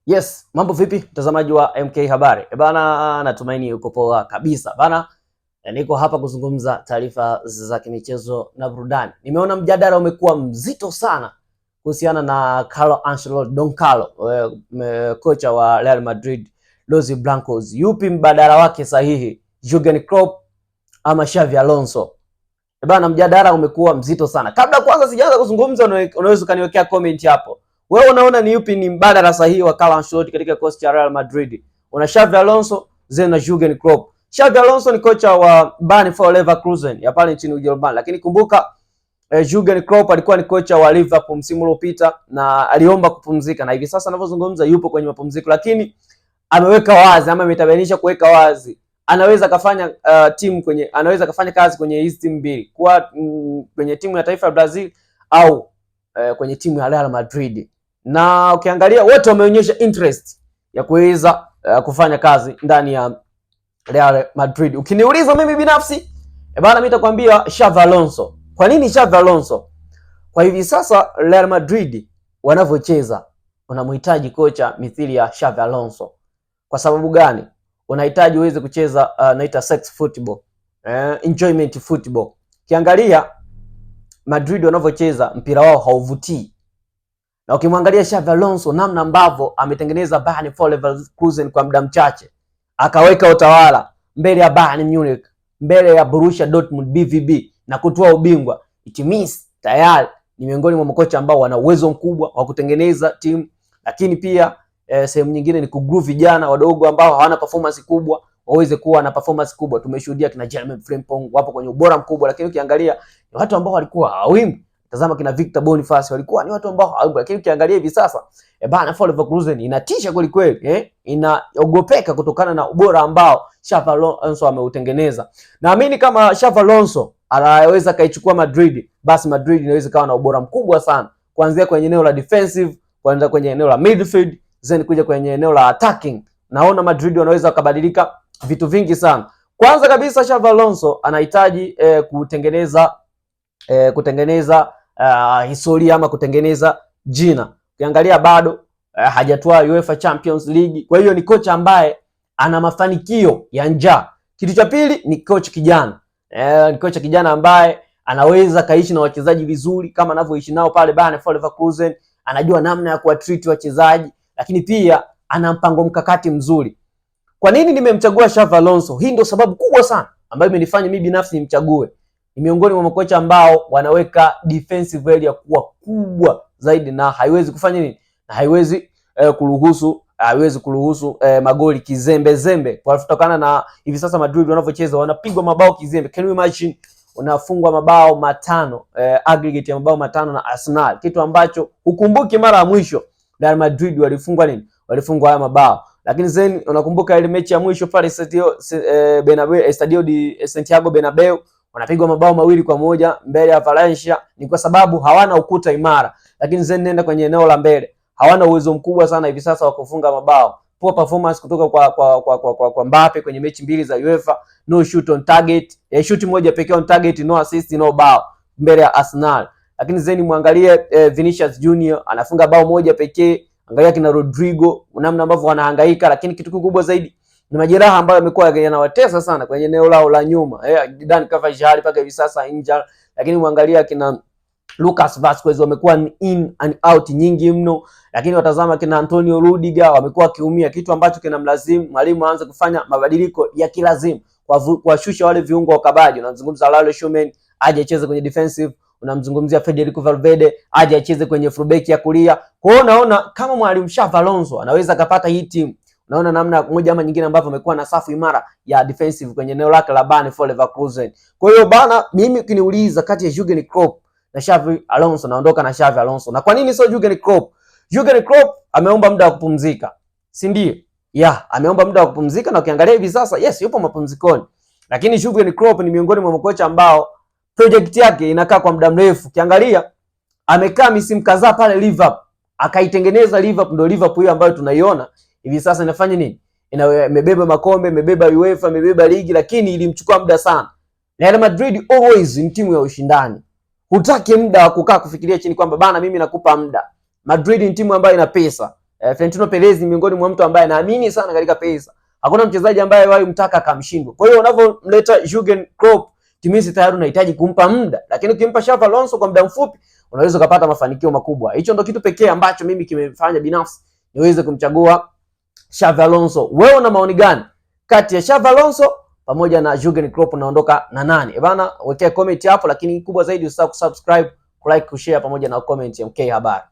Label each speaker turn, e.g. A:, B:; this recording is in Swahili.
A: Yes, mambo vipi mtazamaji wa MK Habari? E bana, natumaini uko poa kabisa. Bana, niko hapa kuzungumza taarifa za kimichezo na burudani. Nimeona mjadala umekuwa mzito sana kuhusiana na Carlo Ancelotti, Don Carlo, kocha wa Real Madrid Los Blancos. Yupi mbadala wake sahihi, Jurgen Klopp ama Xavi Alonso? E bana, mjadala umekuwa mzito sana. Kabla kwanza sijaanza kuzungumza, unaweza ukaniwekea comment hapo. Wewe unaona ni yupi ni mbadala sahihi wa Carlo Ancelotti katika kikosi cha Real Madrid? Una Xavi Alonso zena Jurgen Klopp. Xavi Alonso ni kocha wa Bayer Leverkusen ya pale nchini Ujerumani, lakini kumbuka Jurgen Klopp alikuwa ni kocha wa Liverpool msimu uliopita na aliomba kupumzika na hivi sasa anavyozungumza yupo kwenye mapumziko, lakini ameweka wazi ama ametabainisha kuweka wazi anaweza kafanya timu kwenye anaweza kafanya kazi kwenye hizi timu mbili kwa kwenye timu ya taifa ya Brazil au kwenye timu ya Real Madrid na ukiangalia wote wameonyesha interest ya kuweza kufanya kazi ndani ya Real Madrid. Ukiniuliza mimi binafsi, bana, mimi nitakwambia Xavi Alonso. Kwa nini Xavi Alonso? Kwa hivi sasa Real Madrid wanavyocheza, unamhitaji kocha mithili ya Xavi Alonso. Kwa sababu gani? Unahitaji uweze kucheza naita sex football, enjoyment football. Ukiangalia Madrid wanavyocheza mpira wao hauvutii na ukimwangalia Xavi Alonso namna ambavyo ametengeneza Bayer Leverkusen kwa muda mchache, akaweka utawala mbele ya Bayern Munich, mbele ya Borussia Dortmund BVB na kutoa ubingwa, it means tayari ni miongoni mwa makocha ambao wana uwezo mkubwa wa kutengeneza timu, lakini pia sehemu nyingine ni kugroove vijana wadogo ambao hawana performance kubwa waweze kuwa na performance kubwa. Tumeshuhudia kina Jeremy Frimpong wapo kwenye ubora mkubwa, lakini ukiangalia ni watu ambao walikuwa hawawimbi. Tazama kina Victor Boniface walikuwa ni watu ambao hawawimbi, lakini ukiangalia hivi sasa bana, Bayer Leverkusen inatisha kweli kweli, inaogopeka kutokana na ubora ambao Xavi Alonso ameutengeneza. Naamini kama Xavi Alonso anaweza kaichukua Madrid, basi Madrid inaweza kawa na ubora mkubwa sana kuanzia kwenye eneo la defensive, kuanzia kwenye eneo la midfield, then kuja kwenye eneo la attacking. Naona Madrid wanaweza wakabadilika vitu vingi sana. Kwanza kabisa Xavi Alonso anahitaji kutengeneza historia ama kutengeneza jina. Ukiangalia bado hajatoa UEFA Champions League. Kwa hiyo ni kocha ambaye ana mafanikio ya njaa. Kitu cha pili ni kocha kijana. Ni kocha kijana ambaye anaweza kaishi na wachezaji vizuri kama anavyoishi nao pale Bayer Leverkusen, anajua namna ya kuwatreat wachezaji, lakini pia ana mpango mkakati mzuri. Kwa nini nimemchagua Xavi Alonso? Hii ndio sababu kubwa sana ambayo imenifanya mimi binafsi nimchague. Ni miongoni mwa makocha ambao wanaweka defensive area kuwa kubwa zaidi na haiwezi kufanya nini? Na haiwezi kuruhusu magoli kizembe zembe. Kwa kutokana na hivi sasa Madrid wanavyocheza wanapigwa mabao kizembe. Can you imagine unafungwa mabao 5 aggregate ya mabao 5 na Arsenal, kitu ambacho hukumbuki mara ya mwisho Real Madrid walifungwa nini? Walifungwa haya mabao. Lakini then unakumbuka ile mechi ya mwisho pale Estadio Bernabeu, Estadio de Santiago Bernabeu wanapigwa mabao 2-1 mbele ya Valencia, ni kwa sababu hawana ukuta imara. Lakini then nenda kwenye eneo la mbele, hawana uwezo mkubwa sana hivi sasa wa kufunga mabao. Poor performance kutoka kwa Mbappe kwenye mechi mbili za UEFA, no shoot on target, shoot moja pekee on target, no assist, no bao mbele ya Arsenal. Lakini then muangalie Vinicius Junior anafunga bao moja pekee. Angalia kina Rodrigo namna ambavyo wanahangaika, lakini kitu kikubwa zaidi ni majeraha ambayo yamekuwa yanawatesa sana kwenye eneo lao la nyuma. Dani Carvajal mpaka hivi sasa injured, lakini muangalia kina Lucas Vazquez wamekuwa in and out nyingi mno, lakini watazama kina Antonio Rudiger wamekuwa wakiumia, kitu ambacho kinamlazimu mwalimu aanze kufanya mabadiliko ya kilazimu kuwashusha wale viungo wakabaji. Unamzungumza Aurelien Tchouameni aje acheze kwenye defensive, unamzungumzia Federico Valverde aje acheze kwenye fullback ya kulia. Kwa hiyo unaona kama mwalimu Xavi Alonso anaweza akapata hii timu, unaona namna moja ama nyingine ambavyo amekuwa na safu imara ya defensive kwenye eneo lake la Bayer Leverkusen. Kwa hiyo bana, mimi ukiniuliza kati ya Jurgen Klopp na Xavi Alonso, naondoka na Xavi Alonso. Na kwa nini sio Jurgen Klopp? Jurgen Klopp ameomba muda wa kupumzika, si ndio? Yeah, ameomba muda wa kupumzika na ukiangalia hivi sasa, yes, yupo mapumzikoni. Lakini Jurgen Klopp ni miongoni mwa makocha ambao project yake inakaa kwa muda mrefu. Ukiangalia amekaa misimu kadhaa pale Liverpool, akaitengeneza Liverpool, ndio Liverpool hiyo ambayo tunaiona hivi sasa inafanya nini? Imebeba makombe, imebeba UEFA, imebeba ligi, lakini ilimchukua muda sana. Real Madrid always ni timu ya ushindani. Hutaki muda wa kukaa kufikiria chini kwamba bana, mimi nakupa muda. Madrid ni timu ambayo ina pesa. Florentino Perez ni miongoni mwa mtu ambaye anaamini sana katika pesa. Hakuna mchezaji ambaye wahi mtaka akamshindwa. Kwa hiyo unavyomleta Jurgen Klopp, timizi tayari unahitaji kumpa muda, lakini ukimpa Xavi Alonso kwa muda mfupi unaweza ukapata mafanikio makubwa. Hicho ndo kitu pekee ambacho mimi kimefanya binafsi niweze kumchagua Xavi Alonso. Wewe una maoni gani kati ya Xavi Alonso pamoja na Jurgen Klopp, unaondoka na nani? Bana, wekea comment hapo, lakini kubwa zaidi usisahau kusubscribe, kulike, kushare pamoja na comment MK Habari.